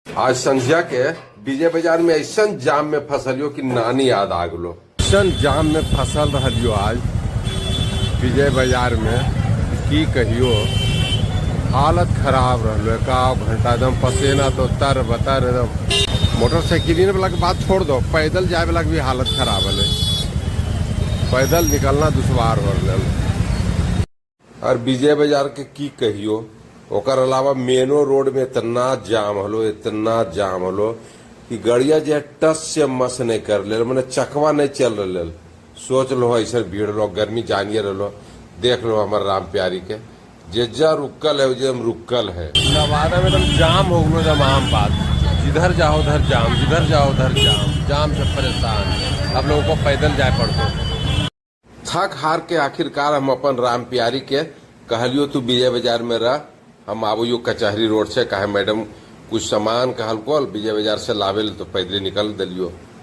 आज संझिया के विजय बाजार में ऐसा जाम में फंसलियो कि नानी याद आ गलो। ऐसा जाम में फसल रहियो आज विजय बाजार में, की कहियो, हालत खराब रहलो। एक घंटा एकदम पसेना तो तर बतर एकदम। मोटरसाइकिल वाला के बात छोड़ दो, पैदल जाए वाला के भी हालत खराब है, पैदल निकलना दुश्वार हो रहा। और विजय बाजार के की कहियो, ओकर अलावा मेनो रोड में इतना जाम हलो, इतना जाम हलो कि गड़िया जे टस से मस नहीं कर ले, मैंने चकवा नहीं चल रहे। सोच लो ऐसा भीड़ लो, गर्मी जानिए रहो। देख लो हमारे राम प्यारी के जे रुकल है, जे रुकल है। नवादा में एकदम जाम हो गलो एकदम, आम बात। जिधर जाओ उधर जाम, जिधर जाओ उधर जाम, जाम से परेशान। अब लोगों को पैदल जाए पड़तो। थक हार के आखिरकार हम अपन राम प्यारी के कहलियो, तू विजय बाजार में रह, हम आबो कचहरी रोड से। कहे मैडम कुछ सामान कहलको विजय बाजार से लावे, तो पैदल निकल दिलियो।